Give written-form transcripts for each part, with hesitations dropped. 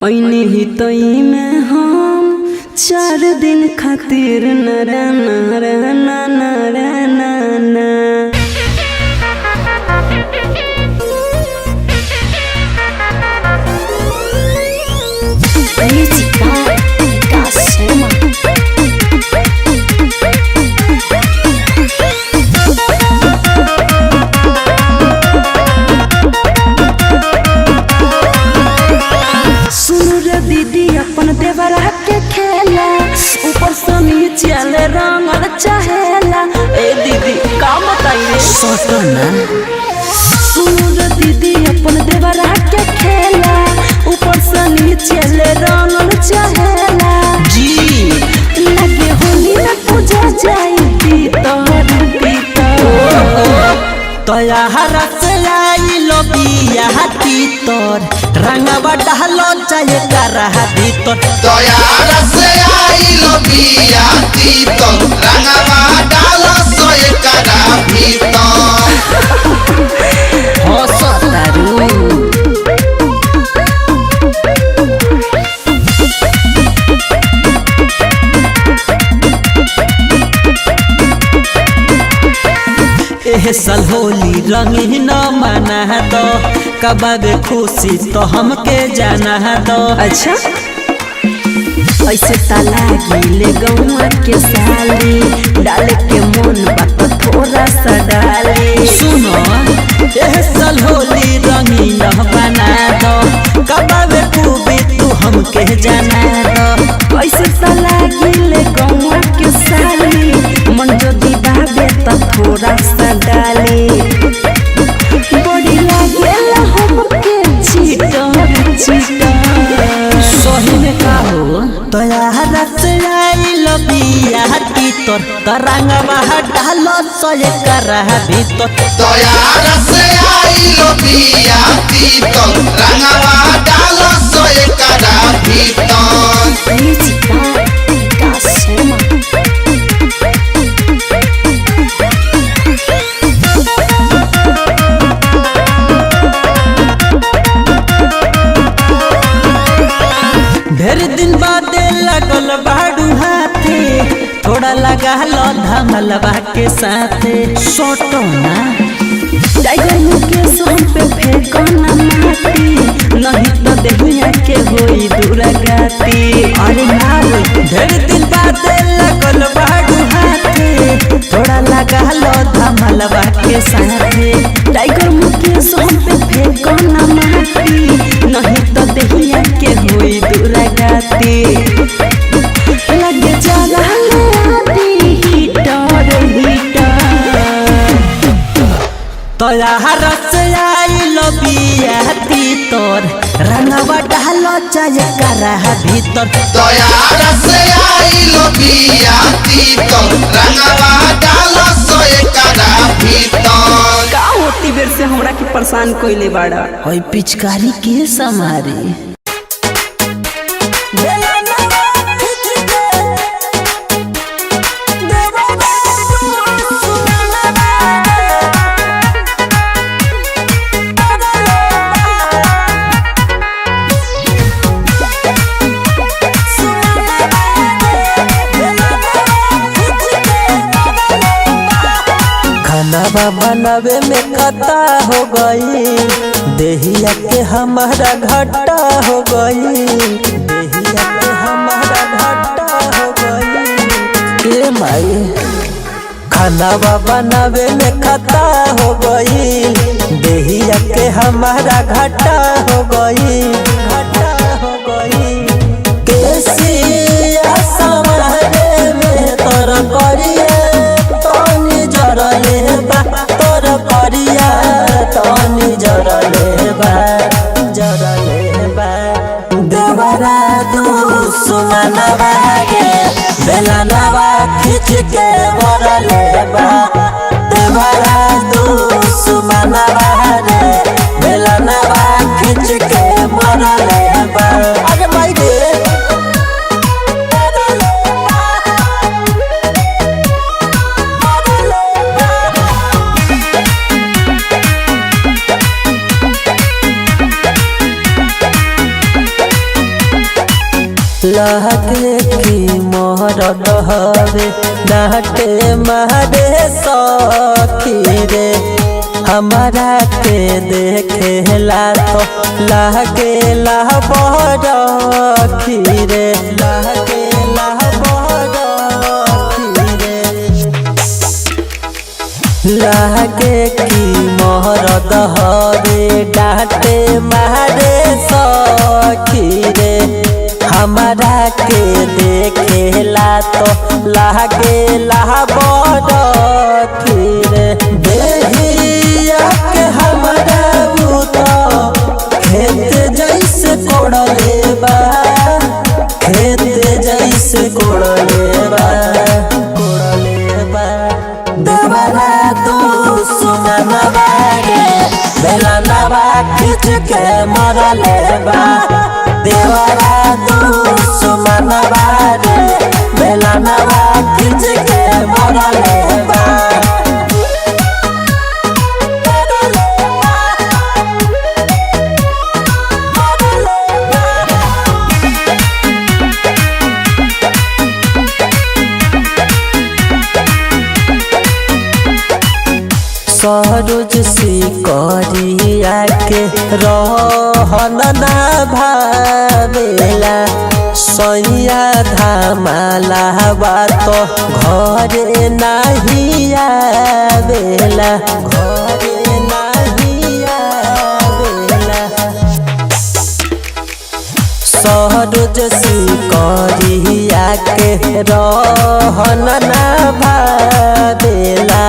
ऐनी ही तई में हम 4 दिन खातिर न रहना रहना न रहना ना। Music by Vikas Sharma. सुन रे दीदी अपन देवरा के खेला, ऊपर से नीचे ले रंगल चाहेला। ए दीदी, का बताइए? सटना। सुन रे दीदी अपन देवरा के खेला, ऊपर से नीचे ले रंगल चाहेला। जी। लगे होली में पूजा जाई भीतर भीतर। तोहरा से आई लो बिया तीतर, रंगवा डालो चाहे करहा भीतर। दयारा से आइलो बिया तीतर, रंगवा डालो सोए करा भीतर। हंसतारू। एह साल होली रंगीन मना दो, कबाब खुशी तो हमके जाना दो। अच्छा, ऐसे ताला गिले गौआ के साली, डाल के मन बात थोड़ा सा डाली। सुनो, एह साल होली रंगीन बना दो, कबाब खूबी तू हमके जाना दो। ऐसे ताला गिले गौआ के साली, मन जो दीबावे त थोड़ा सा डाली। बड़ी लागेला हमके चीटर चीटर। सही में का हो तोहरा से आई बिया तीतर, तरंगवा डालो सोए करहा भीतर। दयारा से आइलो बिया तीतर, रंगवा डालो सोए करा भीतर। Music by Vikas Sharma. ढेर दिन बाद लगल बाड़ू हाथे, थोड़ा लगा लो धमलवा के साथे, सोटो ना। टाइगर मुकेश हम पे फेंको ना माटी, नहीं तो देहिया के होई दुरागति। अरे ना रे, ढेर दिन बाद लगल बाड़ू हाथे, थोड़ा लगा लो धमलवा के साथे। टाइगर मुकेश हम पे फेंको ना माटी, नहीं तो देहिया के होई दुरागति। लगे जरा आदि हीटर हीटर। तोहरा से आई बिया तीतर, रंगवा डालो चाहे करहा भीतर। दयारा से आइलो बिया तीतर, रंगवा डालो सोए करा भीतर। का होती बेर से हमरा के परेशान कइले बाड़ा। ओए पिचकारी के समारी। खाना बनावे में कता हो गई, देहिया के हमारा घाटा हो गई, देहिया के हमारा घाटा हो गई। ए माई, खाना बनावे में खता हो गई, देहिया के हमारा घाटा हो गई, घाटा हो गई। केसिया समारे में तोर करिया तनी जरले बा, तोर करिया तनी जरले बा, जरले बा। देवरा दुश्मनवा गे बेलनवा खींच के मरले बा, देवरा दुश्मनवा रे बेलनवा खींच के मरले बा। अरे माई रे। लहके की मोहर हवे डांटे मारे सखी रे। हमारा के देखेला तो लहके ला बरखी रे, लहके ला बरखी रे। लहके की मोहर हवे डांटे मारे सखी रे। हमारा के देखेला तो लागेला बरखी रे। देहिया के हमारा उ तो खेत जैसे कोड़ले बा, खेत जैसे कोड़ले बा, कोड़ले बा। देवरा तू सुमनवा रे बेलनवा खींच के मरले बा। देवरा तू सुमनवा रे बेलनवा खींच के मरले बा। सरोज सी करिया के रहन ना भावेला, सैया धामाला बात घरे नाही आवेला, घरे नाही आवेला। सरोज सी करिया के रहन ना भावेला,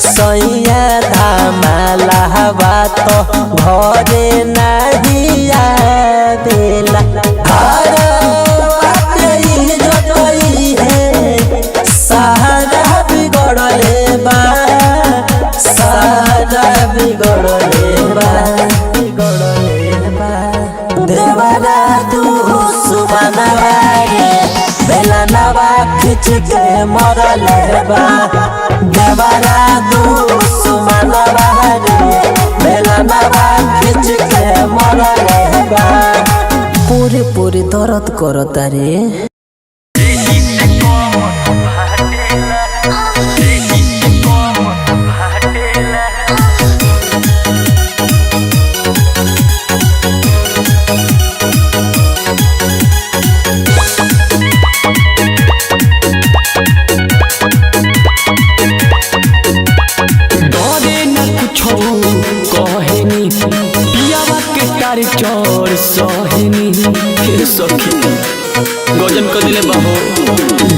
सैया धामाला बात घरे नाही आवेला। घरवा के इज्जत है सारा बिगड़ले बा, सारा बिगड़ले बा, बिगड़ले बा। देवरा तू सुमनवा रे बेलनवा खींच के मरले बा। देवरा तू सुमनवा रे बेलनवा खींच के मरले बा। पूरे पूरे दर्द करता रे। डरे न कुछो कहेनी, पियावा के तार चोर सहेनी। हे सखी गजन कर दिले बाहो।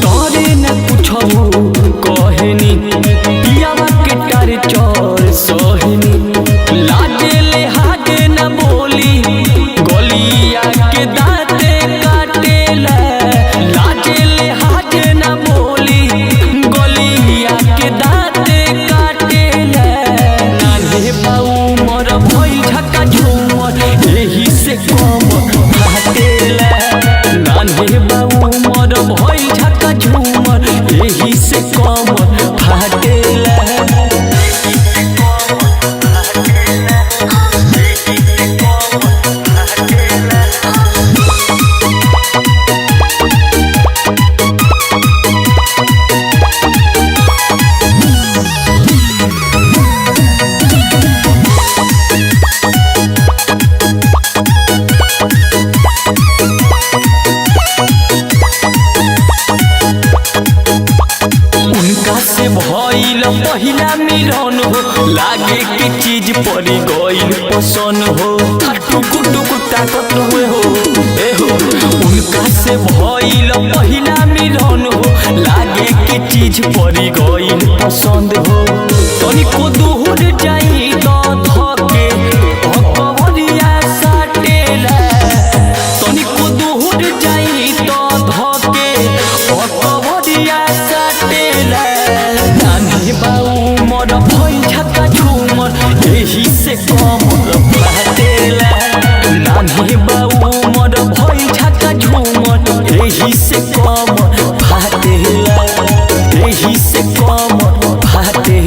डरे न कुछो कहेनी, पियावा के तार चोर सहेनी। लाजे ले हाजे न बोली, गलिया के दांते काटेला। लाजे ले हाजे न बोली, गलिया के दांते काटेला। नान्हे बाऊ मोर भइल झका झूमर, एही से कम फाटेला। नान्हे बाऊ मोर भइल झका झूमर, एही से कम फाटेला। उनका से भइल पहिला मिलन हो, लागे के चीज पड़ी गइल पसन हो। टुकु टुकु ताकत हुए हो ए हो। उनका से भइल पहिला मिलन हो, लागे के चीज पड़ी गइल पसंद हो। तनिको दूर जाई त धके अकबरिया साटेला। तनिको दूर जाई त धके अकबरिया साटेला। नान्हे बाऊ मोर भइल झका झूमर, एही से कमर फाटेला। नान्हे बाऊ मोर भइल झका झूमर, एही से कमर फाटेला, एही से कमर फाटेला।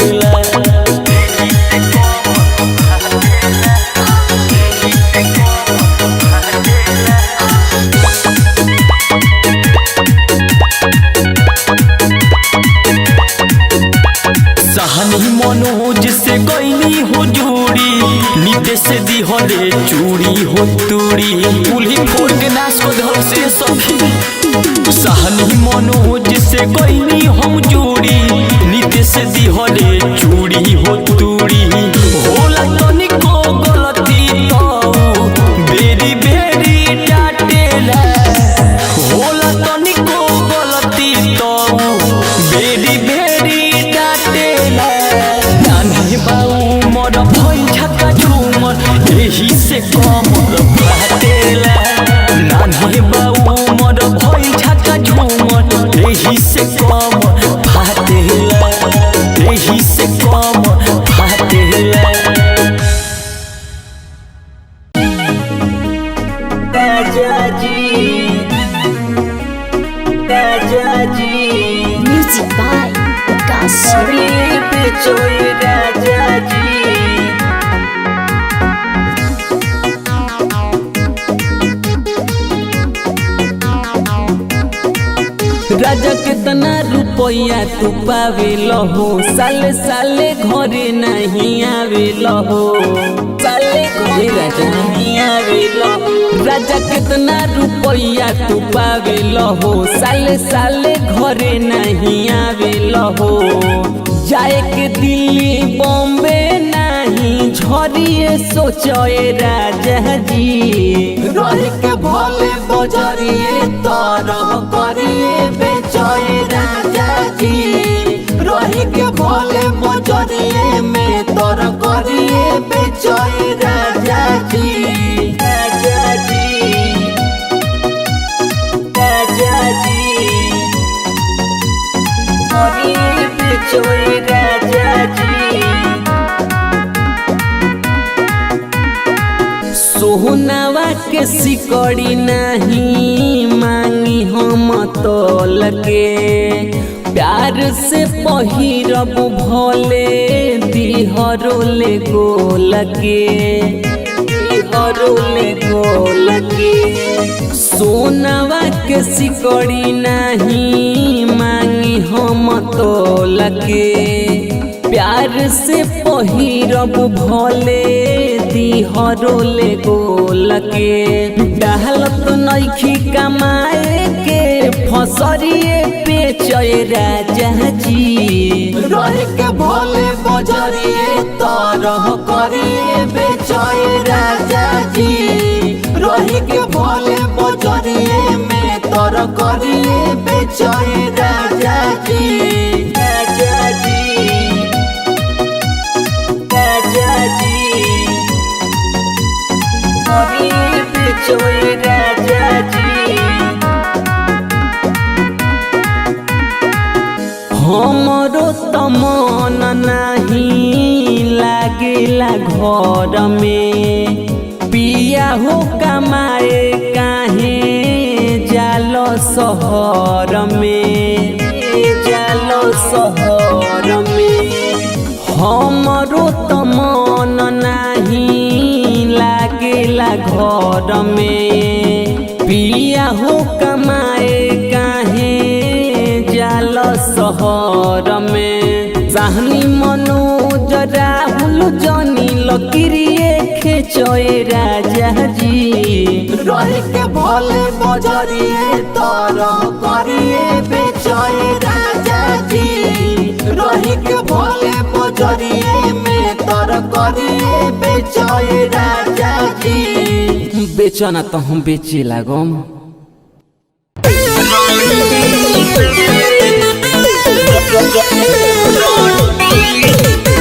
तोड़ के नाश को धर से सखी। सहनी मनोज से कोई हम जोड़ी, नीतीश दिहले चूड़ी हो तूड़ी। होला तनिको गलती तो बेरी बेरी डांटेला, होला तनिको गलती तो बेरी बेरी डांटेला। नान्हे बाऊ मोर भइल छक्का झूमर, एही से कमर फाटेला। नान्हे बाऊ मोर भइल छक्का झूमर, एही से कमर फाटेला, एही से कमर फाटेला। Music by Vikas Sharma. राजा केतना रुपया तू पावे लहो, साले साले घरे नहीं आवे लहो, साले घरे राजा नहीं आवे लहो। राजा केतना रुपया तू पावे लहो, साले साले घरे नहीं आवे लहो। जाए के दिल्ली बॉम्बे नहीं झरिए सोचे राजा जी, रही के भोले बजरिए तरह करिए बेचए राजा जी। रही के भोले बजरिए में तर करिए बेचए राजा जी। राजा जी, राजा जी, करिए बेचए राजा जी। सोहनावा के सिकड़ी नहीं मांगी हम तोल के, प्यार से पहिरब भोले दिहरोले गोल के, दिहरोले गोल के। सोनावा के सिकड़ी नहीं मांगी हम तोल के, प्यार से पहिरब भोले दिहरोले गोल के। डाहलत नइखी कमाए के फसरिए बेचए राजा जी, रही के भोले बजरिए तरह करिए बेचए राजा जी। रही के भोले बजरिए में तर करिए बेचए राजा जी। राजा जी, राजा जी, करिए बेचए राजा जी। हमरो त मन नाही लागेला घर में, पिया हो कमाए काहे जाल शहर में, जाल शहर में। हमरो त मन नाही लागेला घर में, पिया हो कमाए काहे जाल शहर में। साहनी मनोज राहुल जनी लकिरिए खेचए राजा जी, रही के भोले बजरिए तरह करिए बेचए राजा जी। रही के भोले बजरिए में तर करिए बेचए राजा जी। बेचना तो हम बेचे लागम। Thank you.